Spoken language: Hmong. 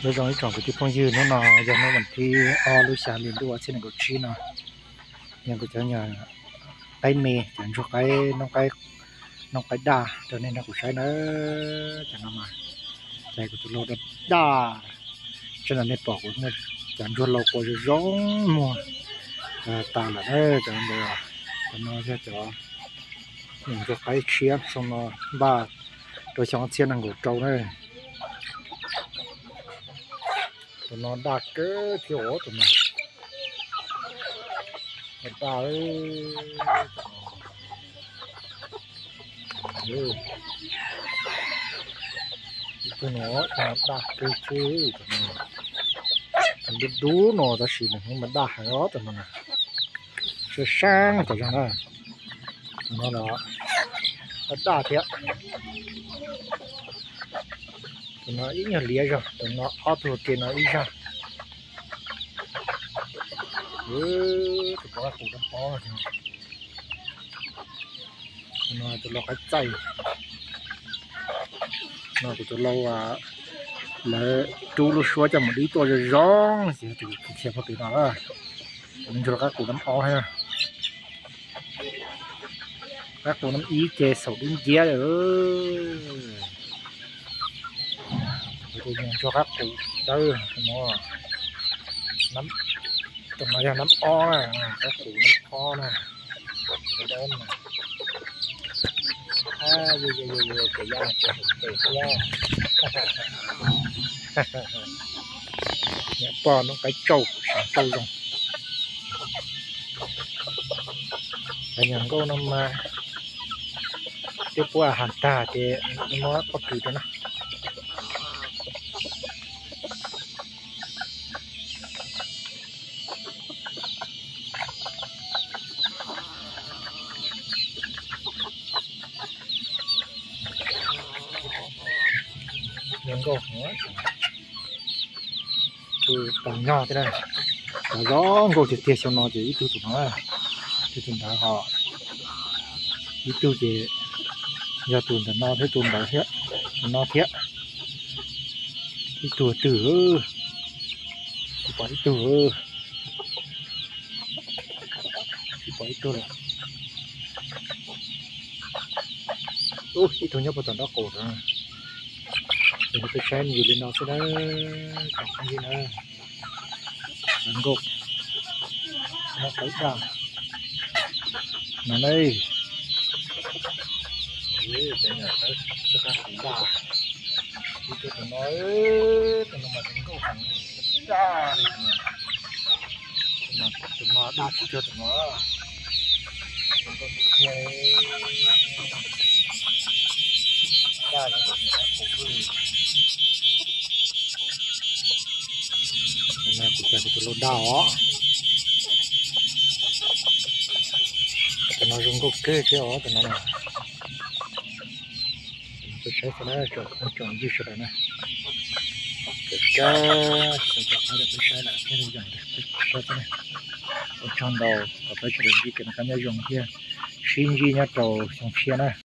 Nyob zoo ib tsoom kwv tij phooj ywg, hnub no yog hnub vas thib ob lub xya hli ntuj ob txhiab nees nkaum tsib no, yog kuv cov nyuag qaib me, cov ntsuag qaib, noob qaib daj rau nej nrog kuv saib na. Cov no mas, ces kuv tus lau daj daj, tseem no nej pom kuv cov ntsuag lau quas zoo zoo muag tas lawm na. Cov ntawd, cov no yog cov ntsuag qaib tshiab xyoo no npaj rau xyoo ob txhiab nees nkaum rau na. Tus no daj kawg thiab os, tus no daj. Ib tug no daj kawg thiab, tus no dub dub no tab sis nws mas daj heev os, tus no na. Sab sab cov zog na, tus no los daj thiab. Tus no ib nyuag liav zog, tus no ob tug ke no ib zag. Tus pov qab qus dab pob, tus no tus lau qaib txaij. No kuv tus lau, lawv rub lub suab coj mus dib tuaj zoo zoo, tus khiav pog pem no, tus ntsuag lau qab qus dab ob thiab. Qab qus dab ib ces xaum dub nciab lawm. Tus ntsuag qab qus dawb no, tus no yog dab ob na, qab qus dab ob na. Cov yaj ces heev tes thiab. Niam pog noob qaib tsauj, sab tsauj zoo. Cov nyuag nkauj no mas twb puab has tag ces muab pob kws rau na. Nyuag nkauj, tus tau nyog thiab na. Cov zoo nkauj tiag tiag xyoo no ces ib tug tus no, ib tug tus ntawd ho, ib tug ces yog tus ntawm no thiab tus ntawd thiab, tus no thiab. Ib tug twg, tsis pom ib tug, tsis pom ib tug lawm. Ib tug nyob puag tom nraub qaum no. Ces peb saib me ntsis li no xwb na, tsoom phooj ywg na. Nkauj, noob qaib daj no ne. Cov nyuag qaib daj, ib tug tus no, tus no mas zoo nkauj heev, daj li tus no, tus no daj tsis cuag tus no. Zoo nkauj tiag tiag. Daj zoo nkauj, tus no kuv cov kuv tus lau daj os. Tus no zoo nkauj kawg thiab os, tus no na. Peb saib xwb na, tsoom phooj tsoom ywg sawv daws na. Peb saib, peb saib lawm thiab, peb saib xwb na. Ua tsaug ntau uas peb sawv daws ntsib kev noj qab nyob zoo thiab sib ntsib nyob rau xyoo tshiab na.